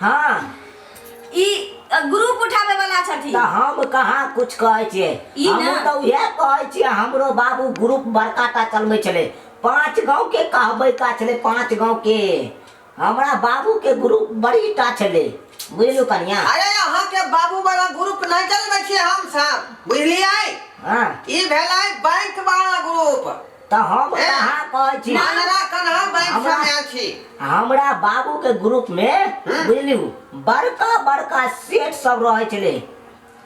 हाँ ई ग्रुप उठावे वाला छथिन। तऽ हम कहाँ कुछ कहै छियै। ई ना। हमहूँ तऽ उएह कहै छियै। हमरो बाबू ग्रुप बड़का टा चलबै छलै, 5 गाँव के कहबै का छलै, 5 गाँव के हमरा बाबू के ग्रुप बड़ी टा छलै, बुझलू कनिया? अरे अहाँ के बाबू वाला ग्रुप नहीं चलबै छियै हम सब, बुझलियै? हाँ। ई भेलै बैंक वाला ग्रुप। तऽ हम ए, कहाँ कहै छी? आनरा कन्हा बैंक हमरा- से आयल छी। हमरा बाबू के ग्रुप में बुझलू बड़का बड़का सेठ सब रहै छलै,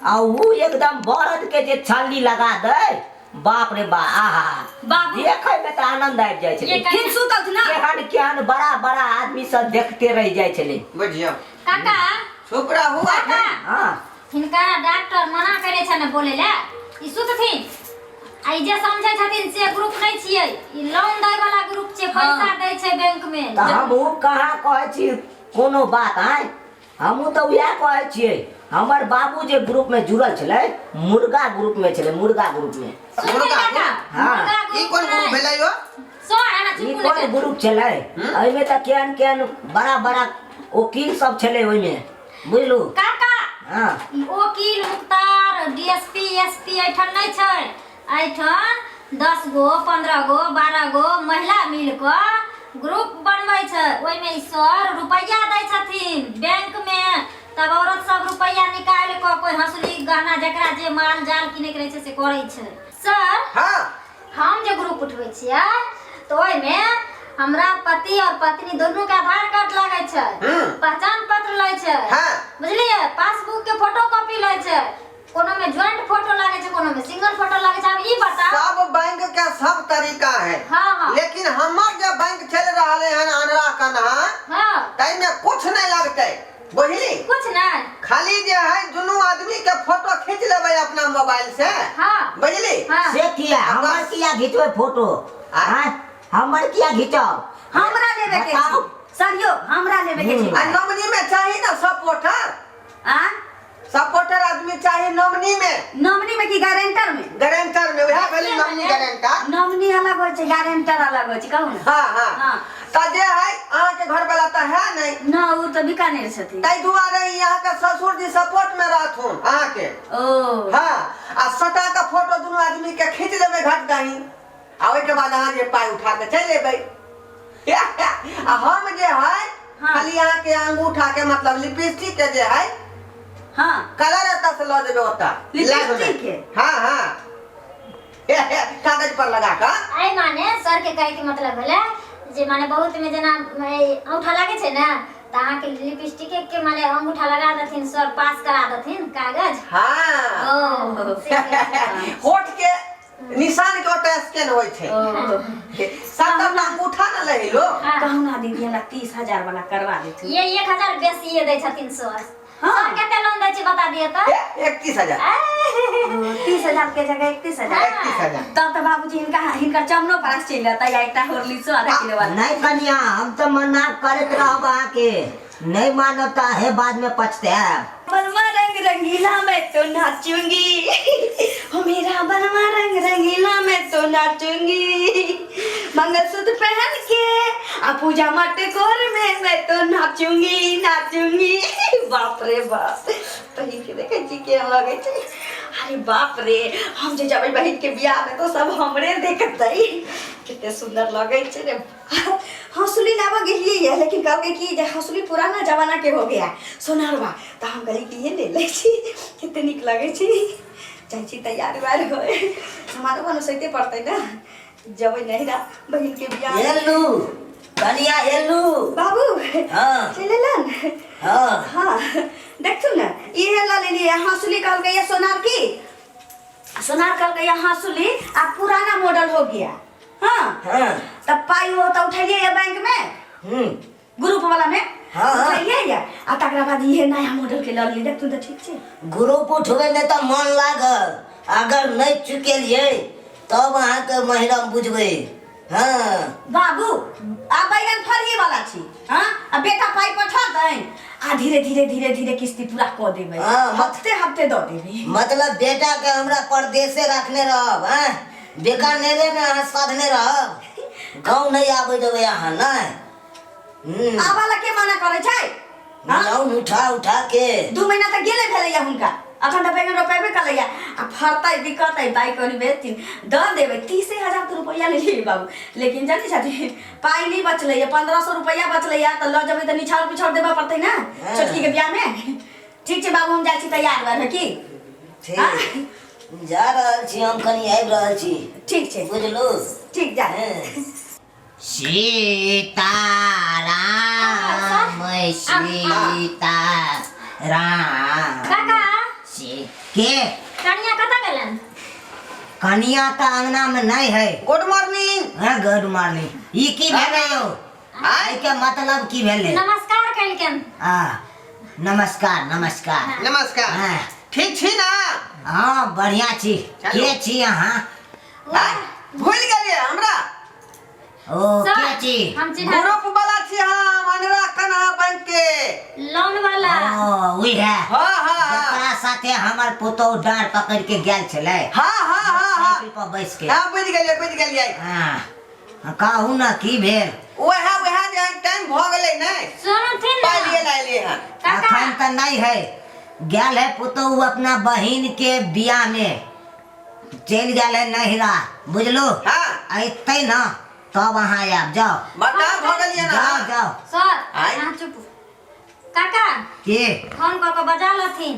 आ ऊ एकदम बरद के जे छल्ली लगा दै, बाप रे बा, आहा, बाबू। देखै में तऽ आनंद आबि जाइ छलै। ये कनिया- फिर सुतल छी ना? केहन केहन बड़ा बड़ा आदमी सब देखते रहि जाइ छलै। बुझियौ। काका। चुप रहू। काका। हाँ। हिनका डॉक्टर मना करे छै ने बोले ले, ई सुतथिन आ ई जे समझै छथिन से ग्रुप नहि छियै, ई लोन दै वाला ग्रुप छै, पैसा दै छै बैंक में। तऽ हमहूँ कहाँ कहै छी कोनो बात? आँय, हमहूँ तऽ उएह कहै छियै। हमर बाबू जे ग्रुप में जुड़ल छलै, मुर्गा ग्रुप में छलै, मुर्गा ग्रुप में। सुनबै मुर्गा काका? ग्रुप? हाँ। मुर्गा ई ग्रुप कोन ग्रुप नहि। भेलै यौ? सर, अहाँ ई चुप कोन नहि। ग्रुप छलै? एहिमे तऽ केहन केहन बड़ा बड़ा वकील सब छलै ओहिमे, बुझलू? काका। हाँ। ई वकील मुख्तार डीएसपी एसपी एहिठाम नहि छै। एहिठाम 10 गो 15 गो 12 गो महिला मिल कऽ ग्रुप बनबै छै। ओहिमे ई सर रुपैआ दै छथिन बैंक मे, तब औरत सब रुपैआ निकालि कऽ कोइ हँसुली, गहना, जकरा जे माल जाल किनैके रहै छै से करै छै। सर। हाँ। हम जे ग्रुप उठबै छियै तऽ ओहिमे हमरा पति और पत्नी दुनू के आधार कार्ड लागै छै, पहचान पत्र लै छै। बुझलियै? पासबुक के फोटो कॉपी लै छै। कोनो में ज्वाइंट फोटो लागे छै, कोनो में सिंगल फोटो लागे छै। आब ई बताउ। सब बैंक के सब तरीका है। हाँ, हाँ। लेकिन हमर जे बैंक चल रहले हन अनरा कन्हा, ताहि में कुछ नहीं लगतै, बुझली? कुछ नहीं। खाली जे है दुनू आदमी के फोटो खींच लेबै अपना मोबाइल से। बुझली? हाँ। से किया? हमर किया घिचबै फोटो? आँय, हमर किया घिचब? हमरा लेबे के बताउ। छै सर, यौ हमरा लेबे के छै। आ नॉमिनी में चाही ना सपोर्टर? आ? सपोर्टर आदमी चाही नॉमिनी में। नॉमिनी में की गारंटर में? गारंटर में, वएह भेलै नॉमिनी गारंटर। नॉमिनी अलग होइ छै, गारंटर अलग होइ छै, कहू ने। हाँ, हाँ। हाँ। तऽ जे है अहाँके घर वाला तऽ है नहीं। न, ओ तऽ बीकानेर छथिन। ताहि दुआरे ई अहाँके ससुर जी सपोर्ट में रहथुन अहाँके। ओ। हाँ, आ सटा के फोटो दुनू आदमी के खींच लेबै घट दही, आ ओहिके बाद अहाँ जे पाइ उठा के चलि एबै। आ हम जे है खाली अहाँके अंगूठा के मतलब लिपस्टिक के जे है कलर एतऽ से लऽ जेबै ओतऽ लैब में। लिपस्टिक के? हाँ, हाँ। कागज पर लगा कऽ। एहि माने सर के कहै के मतलब भेलै जे माने बहुत में जेना औंठा लागै छै ने, तऽ अहाँके लिपस्टिक के माने अंगूठा लगा देथिन सर, पास करा देथिन कागज। हाँ। ओ, से कहै छै। होठ के निशान के ओतऽ स्कैन होइ छै। 7 टा अंगूठा न लही लो। हाँ। कहू ना दीदी, हमरा 30,000 वाला करवा देथिन। ये 1000 बेसिए दै छथिन सर। हाँ। सर कते लोन दै छी बता दिअ तऽ। 31,000। 30,000 के जगह 31,000। 31,000। तब तऽ बाबूजी हिनकर चमनो पास चलि जेतै, या एकटा हॉर्लिक्सो आधा किलो वाला। नहीं कनिया, हम तऽ मना करैत रहब अहाँके, नहीं मानब तऽ अहें बाद में पछतायब। बलमा रंग रंगीला मैं तो नाचूंगी, हो मेरा बलमा रंग रंगीला मैं तो नाचूंगी, मंगलसूत्र पहन के आ पूजा मटकोर में मैं तो नाचूंगी नाचूंगी। बाप रे बाप, बहिन के देखे छी केहन लगे छै। अरे बाप रे, हम जे जबै बहिन के बियाह में तो सब हमरे देखतै, कते सुंदर लगे छै रे। हंसुली लाबऽ गेलियै ये, लेकिन कहलकै कि जे हंसुली पुराना जमाना के हो गया सोनारवा, तऽ हम कहलियै कि ये ले लै छी, कते नीक लगै छै। जाइ छी तैयार उयार होय, सामान उमान सैते पड़तै ने, जबै नैहरा बहिन के बियाह। एलू कनिया, एलू। बाबू। हाँ। चलि एलन? हाँ। हाँ, देखथुन ने, इहे लऽ लेलियै हंसुली। कहलकै ये सोनार की सोनार, कहलकै ये हंसुली आ पुराना मॉडल हो गया। हाँ। हाँ। तब पाई हो तो उठैलियै ये बैंक में, ग्रुप वाला में। हाँ, हाँ। उठैलियै ये आ तकरा बाद इहे नया मॉडल के लऽ लेलियै। देखथुन तऽ ठीक छै। ग्रुप उठबै में तऽ मन लागल, अगर नहीं चुकेलियै तब अहाँके महिरम बुझबै। हाँ। बाबू, आ बैगन फरही वाला छी। हाँ, आ बेटा पाई पठा दैन आ धीरे धीरे धीरे धीरे किस्ती पूरा कऽ देबै। हाँ, हफ्ते हफ्ते दऽ देबै। मतलब बेटा के हमरा परदेसे रखने रहब? हाँ, बीकानेरे में अहाँ साधने रहब, गाँव नहीं आबै देबै अहाँ? नहीं। आबऽ ला के मना करै छै? हाँ? लोन उठा उठा के 2 महीना तक गेले भेलैया हुनका अखन तऽ बैगन रोपेबे कलैया आ फड़तै बिकतै बाइक कनि बेचथिन दऽ देबै 30,000 तऽ रुपैआ लेलियै बाबू लेकिन जानै छथिन पाइ नहि बचलैया 1500 रुपैआ बचलैया तऽ लऽ जेबै तऽ निछाउर पिछाउर देबऽ पड़तै ने हाँ। छोटकी के बियाहमे ठीक छै बाबू हम जाइ छी तैयार भऽ की ठीक जा रहल छी हम कनि आबि रहल छी ठीक छै बुझलू ठीक जा हाँ। सीताराम सीता राम काका सी के कनिया कतऽ गेलन कनिया तऽ अंगना में नहीं है गुड मॉर्निंग हाँ गुड मॉर्निंग ई की भेलै यौ आय के मतलब की भेलै नमस्कार कलकन आ नमस्कार नमस्कार नमस्कार हाँ। ठीक छी ना हाँ बढ़िया छी चलू। के छी अहाँ आय भूल गेलियै हमरा ओ सर, के छी हम चिन्ह ग्रुप वाला छी हम अनरा कन्हा बैंक के लोन वाला ओ उही है हाँ हाँ हाँ जकरा साथे हमर पुतोहु डाँड़ पकड़ के गेल छलै हाँ हाँ हाँ हाँ साइकिल पर बैस के हाँ बुझि गेलियै बुझि गेलियै हाँ कहू ने की भेल वएह वएह जे टाइम भऽ गेलै ने सुनथिन पाइ लिए ना लाइलियै हन काका अखन तऽ नहीं है गेल है पुतोहु अपना बहिन के बियाह में चलि गेल है नहिरा बुझलू हाँ। अयतै ने तब अहाँ आयब जाओ बता भऽ गेलियै ना जाओ जाओ सर आँय? अहाँ चुप काका के फोन कऽ के बजा लथिन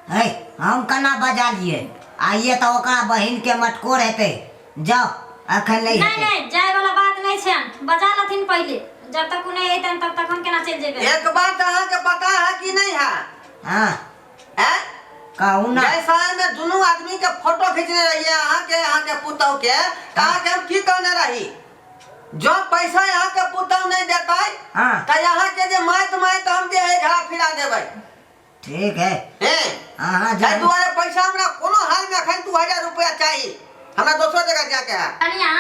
है हम केना बजा लियै आइए तऽ ओकरा बहिन के मटकोर हेतै जाओ अखन नहि नहीं हेतै नहीं जाय वाला बात नहीं छै बजा लथिन पहिले जब तक उ नहीं अयतन तब तक हम केना चलि जेबै एक बात अहाँके पता है कि नहीं है हाँ हैं कहू ना जाहि समय में दुनू आदमी के फोटो खींचने रहिए अहाँके अहाँके पुतहु के तऽ अहाँके हम की कहने रही जो पैसा अहाँके पुतहु नहीं देतै हाँ। तऽ अहाँके जे माइत माइत हम जे है घड़ा फिरा देबै ठीक है हैं अहाँ ताहि जाउ दुआरे पैसा हमरा कोनो हाल में अखन 2000 रुपया चाही हमरा दोसर जगह जाके है कनिया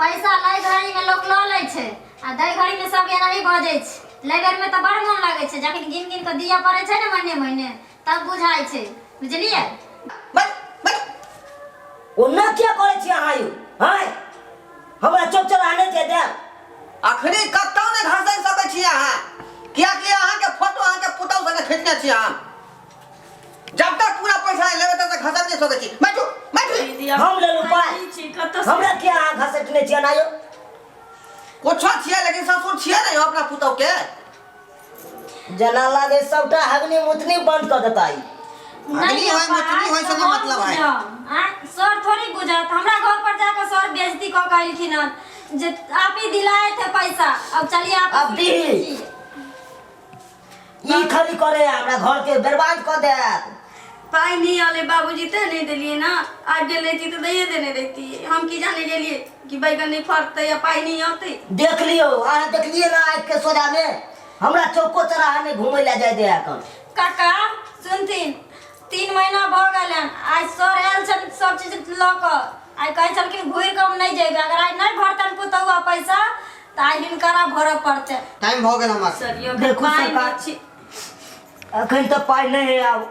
पैसा लै घड़ी में लोक लऽ लै छै आ दै घड़ी में सब एनाही बजै छै लै बेर में तऽ बड़ मोन लागै छै जखन गिन गिन कऽ दिअ पड़ै छै ने महीने महीने तब बुझाइ छै बुझलियै बस बस ओना किया करै छी अहाँ यौ आँय हमरा चौक चौराहा नहि जाय देब अखनी कतौ नहि घसरि सकै छी अहाँ कियाकि अहाँके फोटो अहाँके पुतहु संगे खींचने छी हम जब तक पूरा पैसा नहीं लेबै तब तक घसक नहीं सकै छी बैठू बैठू दीदी अब हम लेलहुँ पाइ। नहीं छी कतऽ से हमरा किया अहाँ घसटने छियै ना यौ कुछो छियै लेकिन ससुर छियै ने यौ अपना पुतहु के जेना लागे सबटा हगनी मुतनी बंद कऽ देता ई अग्नि होय, मुतनी होय से नहि मतलब है। आँय, सर थोड़ी बुझत हमरा घर पर जाकर सर बेइज्जती कऽ के एलखिन हन जे आप ही दिलाए थे पैसा अब चलिए आप अब दी। ई खाली करे हमरा घर के बर्बाद कऽ देत पाई नहीं आले बाबूजी ते नहीं दिलिए ना आज गेल रहती तो दैये देने रहती हम की जाने गेलिए कि बैगन नहीं फड़ते या पाई नहीं आते देख लियौ अहाँ देखलियै ना आँखि के सोझा में हमरा चौको चौराहा नहि घुमै लए जाय दे एखन काका सुनथिन 3 महीना भऽ गेल हन आइ सर आयल छन सब चीज लऽ कऽ आइ कहै छलखिन घुरि कऽ हम नहि जेबै अगर आइ नहि भरतन पुतहुआ पैसा तऽ आइ हिनकरा भरऽ पड़तै टाइम भऽ गेल हमर सर यो देखू पाई सरकार। नहीं छी एखन तऽ पाइ नहि है आब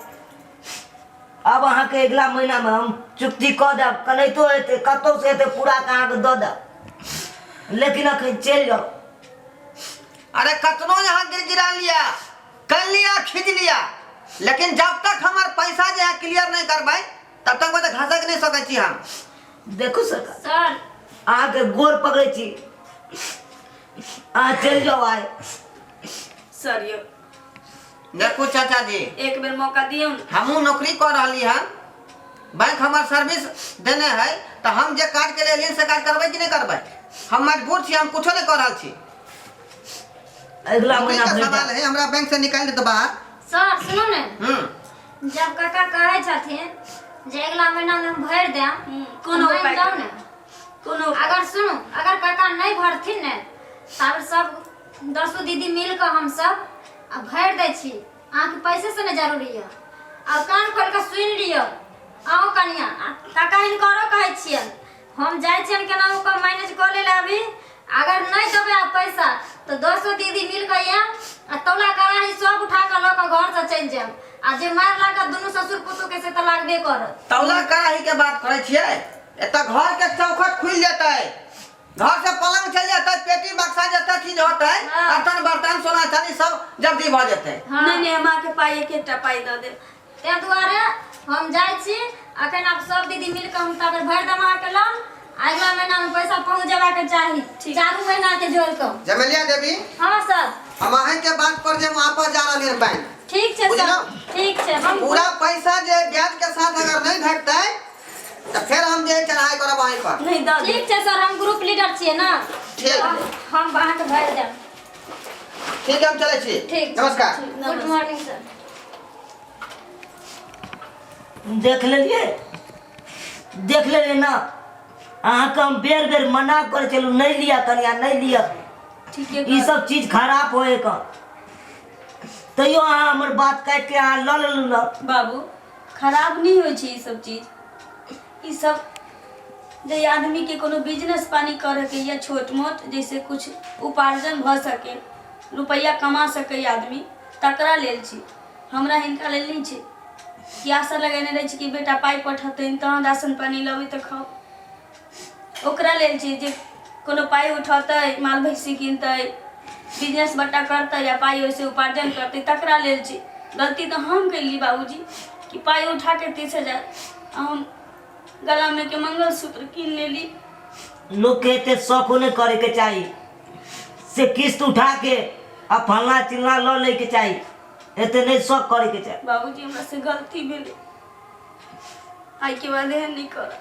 आब अहाँके अगिला महीनामे हम चुक्ति कऽ देब कनाहितो हेतै कतहुसँ हेतै पूरा कऽ अहाँके दऽ देब लेकिन एखन चलि जाउ अरे कतनो यहाँ गिड़गिड़ा लिया कर लिया खींच लिया लेकिन जब तक हमर पैसा जे है क्लियर नहीं करबै तब तक तऽ घसक नहीं सकै छी हम देखू सरकार सर अहाँके गोर पकड़ै छी अहाँ चलि जाउ आइ सर यो देखू चाचा जी एक बेर मौका दियौ ने हमहूँ नौकरी कऽ रहली हन बैंक हमर सर्विस देने है तऽ हम जे काज के लिए से काज करबै कि नहि करबै हम मजबूर छी हम कुछो नहि कऽ रहल छी अगिला नौकरी महीना का भरि सवाल देब। है हमरा बैंक से निकालि देत बाहर सर सुनू ने हम्म जब काका कहै छथिन जे अगिला महीना में हम भरि देब कोनो मानि उपाय जाउ ने कोनो उपाय। अगर सुनू अगर काका नहि भरथिन ने तब सब दसो दीदी मिल कऽ हम सब आ भरि दै छी अहाँके पैसे से ने जरूरी यऽ आब कान खोलि कऽ सुनि लियौ अहूँ कनिया आ काका हिनकरो कहै छियनि हम जाइ छियनि केना कऽ मैनेज कऽ ले अभी अगर नहीं देबै आब पैसा तऽ दसो दीदी मिल कऽ आयब आ तौला कड़ाही सब उठा कऽ लऽ कऽ घर से चलि जायब आ जे मारि लागत दुनू ससुर पुतोह के से तऽ लागबे करत तौला कड़ाही के बात करै छियै एतऽ घर के चौखट खुलि जेतै घर से पलंग चलि जेतै, पेटी बक्सा जते चीज होतै, हाँ। बर्तन बर्तन सोना चांदी सब जल्दी भऽ जेतै। हाँ। नहि नहि, हम अहाँके पाइ एक एकटा पाइ दऽ देब। ताहि दुआरे हम जाइ छी अखन। आब सब दीदी मिल कऽ हम ताबे भरि देब अहाँके लोन। अगिला महीना में पैसा पहुँच जेबाक चाही, चारू महीना के जोड़ कऽ। जमेलिया देवी। हाँ सर। हम अहीं के बात पर जे वापस जा रहलियै बैंक। ठीक छै सर। बुझलहुँ? ठीक छै, हम पूरा पैसा जे ब्याज के साथ अगर नहीं भेटतै तऽ फेर हम जे चढ़ाई करब अहीं पर। नहि, दऽ देब। ठीक छै सर, हम ग्रुप लीडर छियै ने। ठीक। हम अहाँके भरि देब। ठीक है, हम चलै छी। ठीक। नमस्कार। Good morning sir. देख लेलियै, देख लेलियै ने? अहाँके हम बेर बेर मना करै छलहुँ, नहि लिअ कनिया, नहि लिअ। ठीके। ई सब चीज खराब होए कऽ, तैयो अहाँ हमर बात काटि के अहाँ लऽ लेलहुँ ने। बाबू, खराब नहि होइ छै ई सब चीज। ई सब जे आदमी के कोनो बिजनेस पानी करैके या छोट मोट जैसे कुछ उपार्जन भऽ सके, रुपैआ कमा सकै आदमी, तकरा लेल छी। हमरा हिनका लेल नहि छै कि आशा लगेने रहै छी कि बेटा पाइ पठेतनि तहन राशन पानी लेबै तऽ खाउ। ओकरा लेल छै जे कोनो पाइ उठौतै, माल भैंसी किनतै, बिजनेस बट्टा करतै या पाइ ओहिसँ उपार्जन करतै, तकरा लेल छै। गलती तऽ हम केली बाबूजी कि पाइ उठाके 30,000 आ हम गलामे के मंगलसूत्र कीन लेली। लोकके एते शौको नहि करैके चाही से किस्त उठा के आ फल्लाँ चिल्लाँ लऽ लैके चाही। एते नहि शौक करैके चाही। बाबूजी, हमरा से गलती भेलै, आइके बाद एहन नहि करब।